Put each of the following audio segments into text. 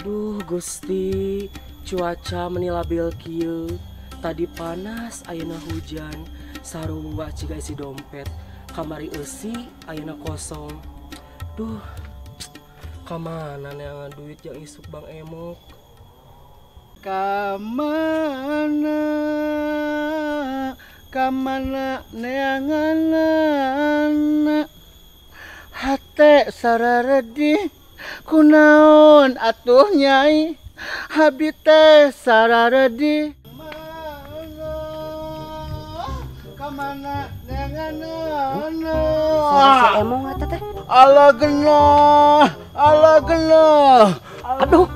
Duh Gusti, cuaca menilabil kieu. Tadi panas, ayeuna hujan. Sarua ciga isi dompet. Kamari eusi, ayeuna kosong. Duh, kamana neangan duit yang isuk Bang Emok? Kamana, kamana neanganana, hate sararedih kunaon atuh nyai, abdi teh sararedih. Kamana neanganana. Suara si Emong eta teh. Ala genah, ala genah. Aduh.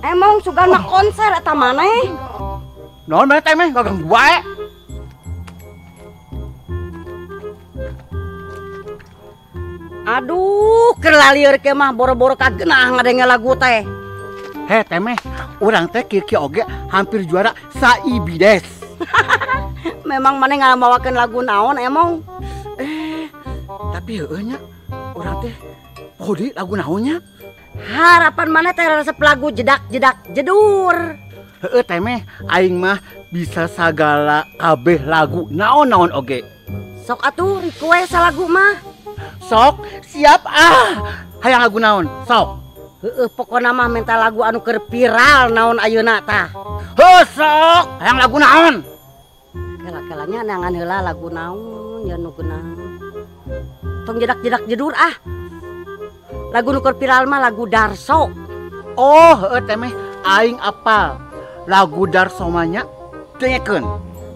Emong sugan mah konser eta maneh. Naon maneh teh meh ganggu wae. Aduh, keur lalieur ke mah boro-boro kagenah ngadenge lagu teh. Heh teh meh, urang teh kieu-kieu oge hampir juara saibides. Memang maneh ngamawakeun lagu naon Emong? Tapi heueuh nya urang teh poho deui lagu naonnya. Harapan maneh teh resep lagu jedak-jedak jedur. Heueuh teh meh, aing mah bisa sagala kabeh lagu naon-naon oge. Sok atuh request salagu mah. Sok siap ah. Hayang lagu naon? Sok. Heueuh pokona mah minta lagu anu keur viral naon ayeuna tah. Heuh sok, hayang lagu naon? Kela-kelanya neangan heula lagu naon ya nu geunah. Tong jedak-jedak jedur ah. Lagu nu keur viral mah lagu Darso. Oh, heueuh teh meh aing apal. Lagu Darso mah nya dengekeun.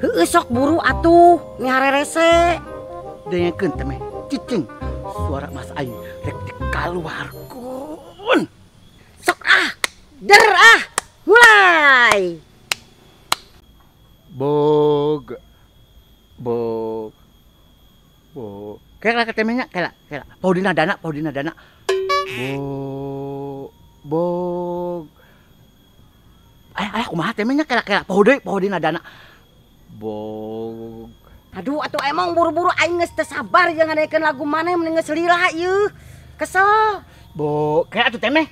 Heueuh sok buru atuh, miharerese. Dengekeun teh meh, cicing. Suara mas aing rek dikaluarkeun. Sok ah, der ah, mulai. Bog bog bog. Kela ke temenya, kela, kela. Paudina dana, paudina dana. Bo bog. Ay, ay, kumaha temenya kela, kela. Paudi, paudina dana. Bog. Aduh, atuh emang buru-buru aing geus teu sabar jeung ngadekeun lagu maneh mending geus lila ieu. Kesel. Bo, kela atuh temeh.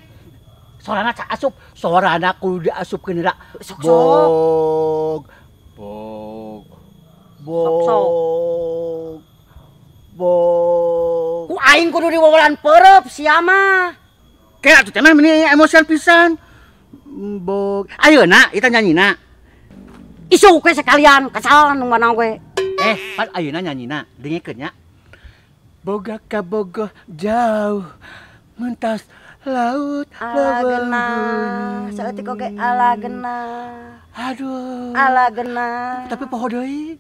Sorana ca asup, sorana kudu diasupkeun heula. Sok sok. Bog. Bog. Bog. Bog. Ku aing kudu diwawalan perep sia mah. Kela atuh teh mah meni emosian pisan. Bog. Ayeuna eta nyanyina. Isuk we sekalian kesal nu mana we. Pan ayeuna nyanyina dengekeun nya. Boga ka bogoh jauh mentas laut ala genah. Saeutik oge ala genah. Aduh. Ala genah. Tapi poho deui.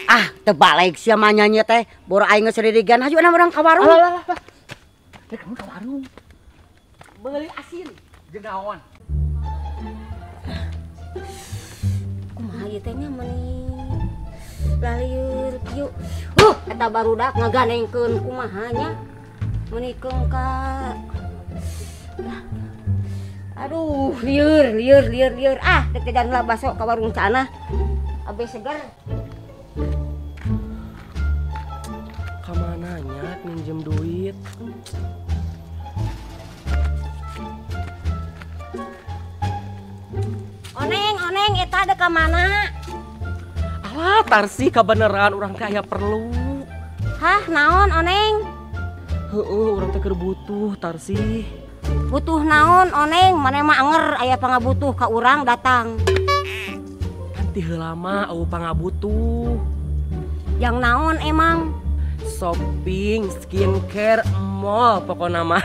Ah, teu balik sia mah nyanyi teh. Boro aing geus ririgan hayu na urang ka warung. Alah, alah, alah. Rek kamu ka warung. Beuli asin. Jeung naon? Kumaha ieu teh nya meuni lalieur kieu. Eta barudak ngaganengkeun kumaha nya. Meuni keung ka. Aduh, lieur, lieur, lieur, lieur. Ah, dek jajan heula baso ka warung canah. Abe seger. Kamana nya minjem duit? Oneng, oneng, eta ada ka mana? Alah, Tarsi kabeneran urang teh aya perlu. Hah, naon oneng? Heueuh, urang teh keur butuh, Tarsi. Butuh naon oneng? Maneh mah anger aya pangabutuh ka urang datang. Ti heula mah eueuh pangabutuh. Yang naon emang? Shopping, skincare, mall pokona mah.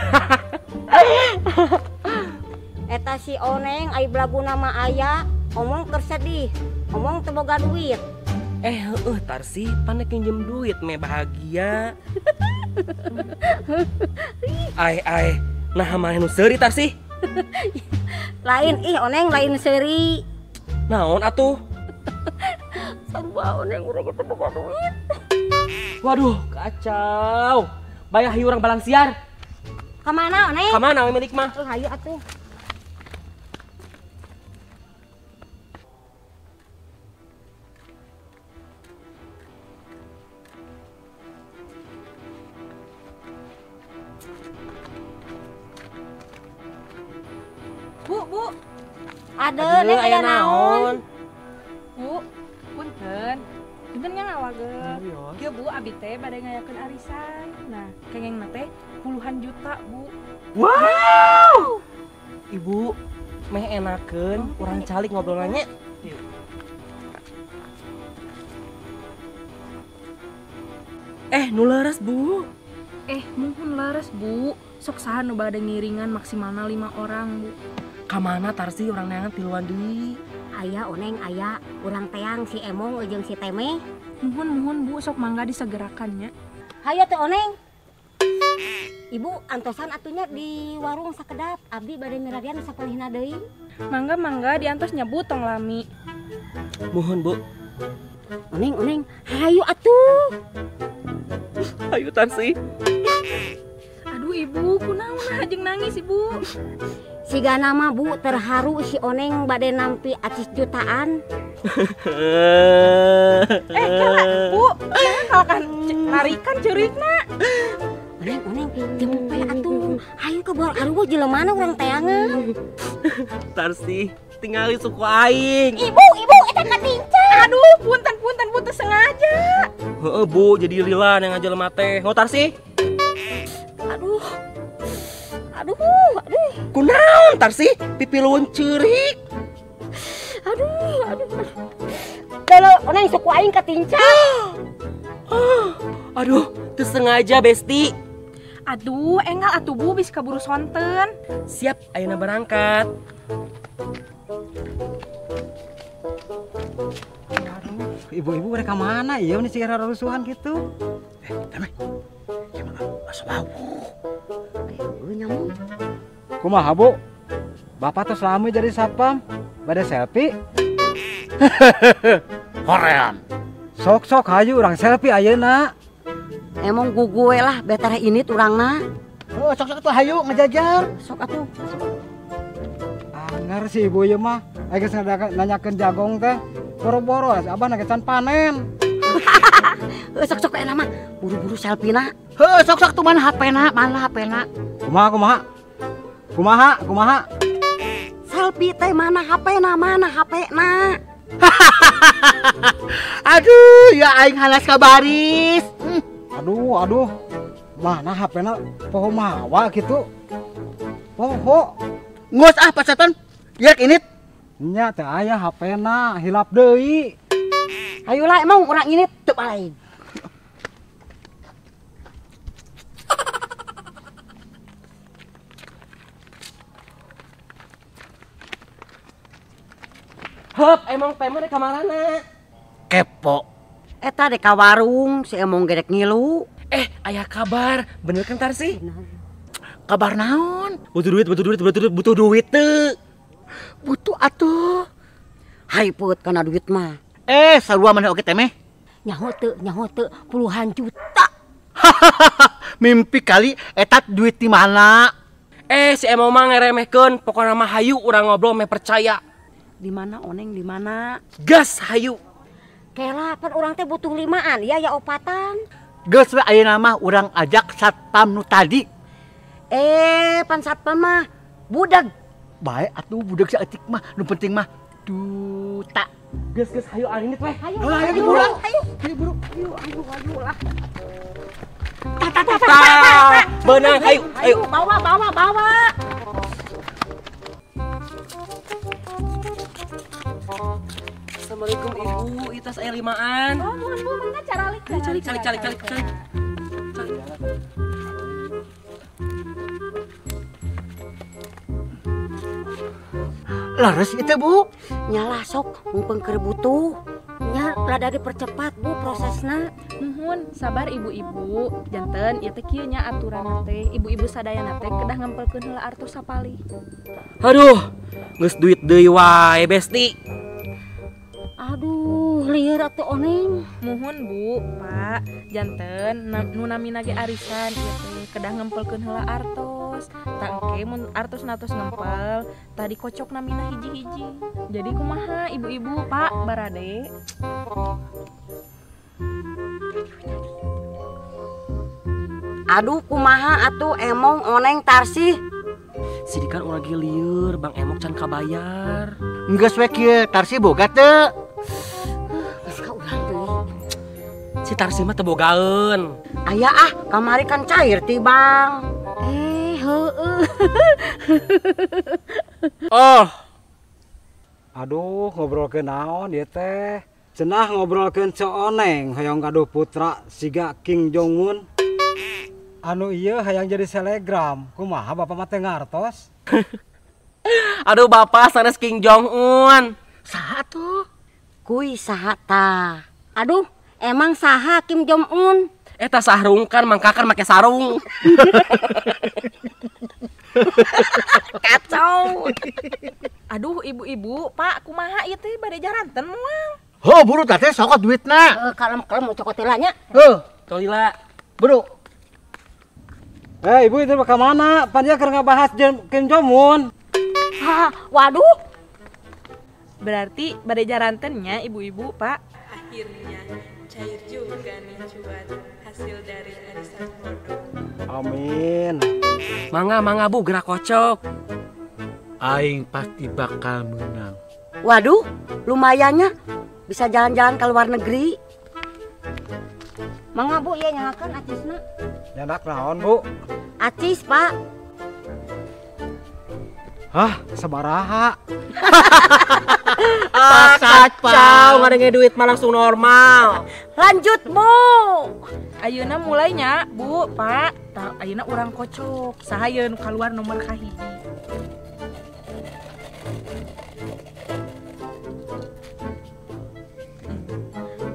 Eta si oneng ai belaguna mah aya, omong keur sedih, omong teu boga duit. Heueuh Tarsi, pan rek nginjem duit meh bahagia. Ai ai, nah maneh nu seuri Tarsi? Lain ih oneng lain seuri. Naon atuh? Sarua oneng urang teu boga duit. Waduh, kacau. Bayah hayu urang balangsiar. Ka mana oneng? Ka mana we milik mah? Hayu atuh. Bu. Aduh, nek aya naon? Bu, punten. Punten nya ngawagel. Kieu Bu, abi teh bade ngayakeun arisan. Nah, kengengna teh puluhan juta, Bu. Wow. Ibu, meh enakeun urang calik ngobrol nanya. Nu leres, Bu. Muhun leres, Bu. Sok saha nu bade ngiringan maksimalna 5 orang, Bu. Kamana Tarsi urang neangan tiluan deui? Aya oneng aya, urang teang si Emong jeung si Teme. Muhun muhun Bu, sok mangga disegerakan nya. Hayo teh oneng. Ibu antosan atunya di warung sakedap, abdi bade miradian sapalihna deui. Mangga mangga diantos nya Bu tong lami. Muhun Bu. Oneng oneng, hayu atuh. Hayu Tarsi. Aduh Ibu, kunaon nah jeung nangis Ibu. Siga nama Bu terharu si oneng bade nampi acis jutaan. Kela Bu, jangan kalau kan narikan ceurikna. Oneng oneng, jempe atuh. Hayu ke bor aruh jelema urang teangan. Tarsi, tingali suku aing. Ibu, ibu eta katinca. Aduh, punten punten Bu teu sengaja. Heeh Bu, jadi lila yang ngajelema teh. Ngo Tarsi? Aduh. Aduh, aduh. Kunaon Tarsi? Pipilueun ceurik. Aduh, aduh. Kalau oneng suku aing katinca. Aduh, teu sengaja Besti. Aduh, enggal atuh Bu bisa kaburu sonten. Siap, ayeuna berangkat. Aduh, ibu-ibu mereka mana? Iya, ini sih rusuhan gitu. Teme. Gimana? Aswawuh. Nyamuk. Kumaha Bu? Bapak tuh selama jadi satpam, bade selfie. Hoream. Sok-sok hayu urang selfie ayeuna. Emang gugue lah better ini urangna. Oh, sok-sok tuh hayu ngejajar. Sok atuh. Anger si ibu ieu mah, aya geus nanyakeun jagong teh. Boro-boro abah nagecan panen. Sok-sok enak mah, buru-buru selfie na. Heuh, sok-sok tuh mana HP-na, mana HP-na. Kumaha kumaha? Kumaha kumaha? Selfie teh mana HP-na, mana HP-na. Aduh, ya aing halas kabaris. Aduh, aduh. Mana HP-na poho mawa gitu. Poho. Ngos ah Pak Setan. Yak ini. Nya teh aya HP-na hilap deui. Ayolah emang orang ini teu balik. Hop, emang Teme rek ka marana? Kepo. Eta dek ka warung si Emong gedek ngilu. Aya kabar, bener kan Tarsi? Kabar naon? Butuh duit, butuh duit, butuh duit, butuh duit teu. Butuh atuh. Hai put kana duit mah. Sarua maneh oge Teme? Nyaho teu, puluhan juta. Mimpi kali eta duit di mana? Si Emong mah ngeremehkeun, pokona mah hayu urang ngobrol meh percaya. Di mana oneng di mana? Gas hayu. Kela pan urang teh butuh 5an, ya ya 4an. Geus we ayeuna mah urang ajak satpam nu tadi. Pan satpam mah budak. Bae atuh budak saeutik mah, nu penting mah duta. Geus geus hayu arinit weh. Hayu, hayu buru. Hayu. Hayu buru. Hayu hayu hayu lah. Ta ta ta ta. Beunang hayu hayu. Bawa bawa bawa. Assalamualaikum Ibu, itu saya 5an. Oh, mohon Bu, mangga caralik. Calik calik calik calik calik. Lares itu Bu? Nyalah sok, mumpung keur butuh. Nya rada dipercepat Bu prosesna. Nuhun, sabar ibu-ibu. Janten ieu teh kieu nya aturan teh. Ibu-ibu sadayana teh kedah ngempelkeun heula artos sapali. Aduh, geus duit deui wae Besti. Aduh, lieur atuh oneng. Muhun Bu, Pak. Janten nu namina ge arisan ieu teh kedah ngempelkeun heula artos. Tah engke mun artos-natos ngempel, tadi kocok namina hiji-hiji. Jadi kumaha ibu-ibu, Pak, barade? Aduh, kumaha atuh emong oneng Tarsih. Sidikan urang ge lieur, Bang Emok can kabayar. Geus we kieu, Tarsi boga teu? Geus ka urang deui. Si Tarsi mah teu bogaeun. Aya ah, kamari kan cair ti Bang. Heueuh. Oh. Aduh, ngobrolkeun naon ieu teh? Cenah ngobrolkeun Ceu Oneng hayang gaduh putra siga Kim Jong Un. Anu ieu hayang jadi selegram, kumaha bapak mah teu ngartos? Aduh bapak sanes Kim Jong Un. Saha tuh? Kui saha tah? Aduh, emang saha Kim Jong Un? Eta sahrungkan mangkakan make sarung. Kacau. Aduh ibu-ibu, Pak, kumaha ieu teh bade jaranten moal? Heuh, buru tah teh sokot duitna. Heuh, kalem-kalem mau cokot heula nya. Heuh, tolila. Buru. Ibu itu ka mana? Pan dia keur ngabahas Kim Jong Un. Hah, waduh. Berarti bade jarantennya ibu-ibu, Pak. Akhirnya cair juga nih cuan hasil dari arisan bodong. Amin. Mangga mangga Bu, gerak kocok. Aing pasti bakal menang. Waduh, lumayannya bisa jalan-jalan ke luar negeri. Mangga Bu, ieu nyangakeun acisna. Nyanak naon, Bu? Acis, Pak. Hah, sabaraha? Ah, kacau, ngadenge duit mah langsung normal. Lanjut, Bu. Ayeuna mulainya, Bu, Pak. Tah ayeuna urang kocok. Saha yeun nu kaluar nomor kahiji?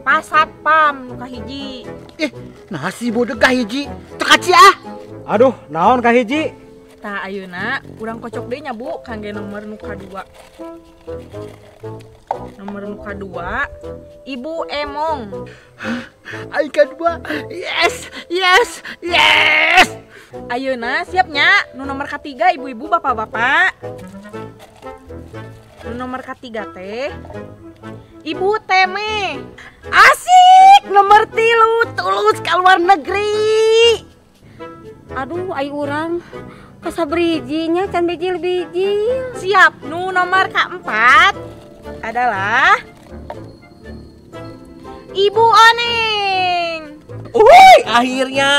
Pak Satpam nu kahiji. Ih, nah si bodeg kahiji. Teu kaci ah. Aduh, naon kahiji? Tah ayeuna urang kocok deui nya Bu kangge nomor nu kadua. Nomor nu kadua Ibu Emong. Aing kadua. Yes, yes, yes. Ayeuna siapnya nu nomor katiga ibu-ibu bapak-bapak. Nu nomor katiga teh Ibu Teme. Asik, nomor 3 tulus ke luar negeri. Aduh, ai urang kasabrijinya can bijil-bijil. Siap, nu nomor keempat adalah Ibu Oneng. Uy, akhirnya.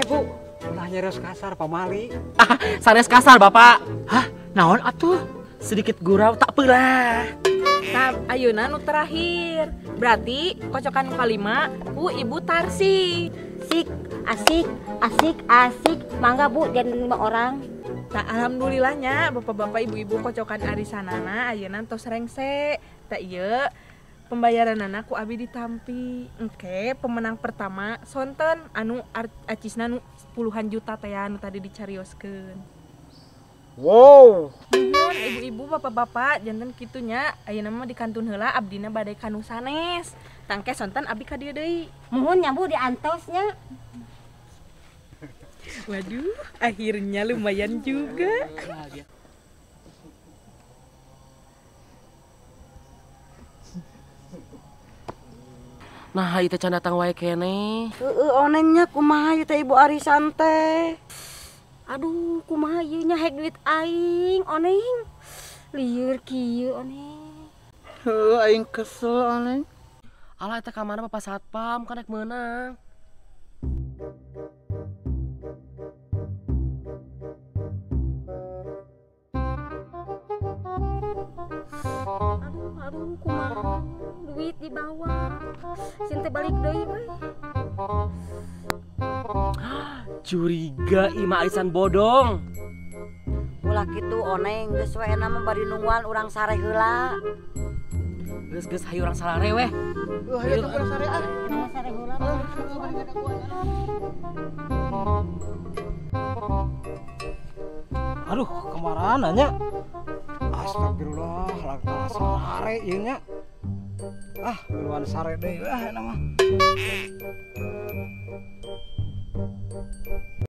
Bu, ulah nyerios kasar pamali. Ah, sanes kasar Bapak. Hah, naon atuh? Sedikit gurau tak pelah. Nah, ayeuna nu terakhir. Berarti kocokan nu kalima ku Ibu Tarsi. Sik, asik, asik, asik. Mangga Bu, jadi 5 orang. Nah, alhamdulillahnya bapak-bapak ibu-ibu kocokan arisanana ayeuna tos rengse. Tah ieu pembayaranana ku abi ditampi. Engke pemenang pertama sonten anu acisna nu puluhan juta teh anu tadi dicarioskeun. Wow. Nuhun ibu-ibu bapak-bapak janten kitunya ayeuna mah dikantun heula abdina bade ka nu sanes. Tangke sonten abi ka dieu deui. Muhun nya Bu diantosnya. Waduh, akhirnya lumayan juga. Nah, ieu teh can datang wae keneh. Heueuh onengnya kumaha ieu teh ibu arisan teh. Aduh, kumaha ieu nya hek duit aing, oneng. Lieur kieu oneng. Heueuh aing kesel oneng. Alah eta ka mana Bapak Satpam kan rek meunang. Aduh, aduh, kumaha duit dibawa. Sing teu balik deui euy. Curiga ima arisan bodong. Ulah kitu oneng, geus we enak mah bari nungguan urang sare heula. Geus geus hayu urang sarare weh. Heuh hayu urang sare ah. Urang sare heula. Aduh, kemana nya? Astagfirullah, lagi sare ieu nya. Ah, duluan sare deui ah eta mah.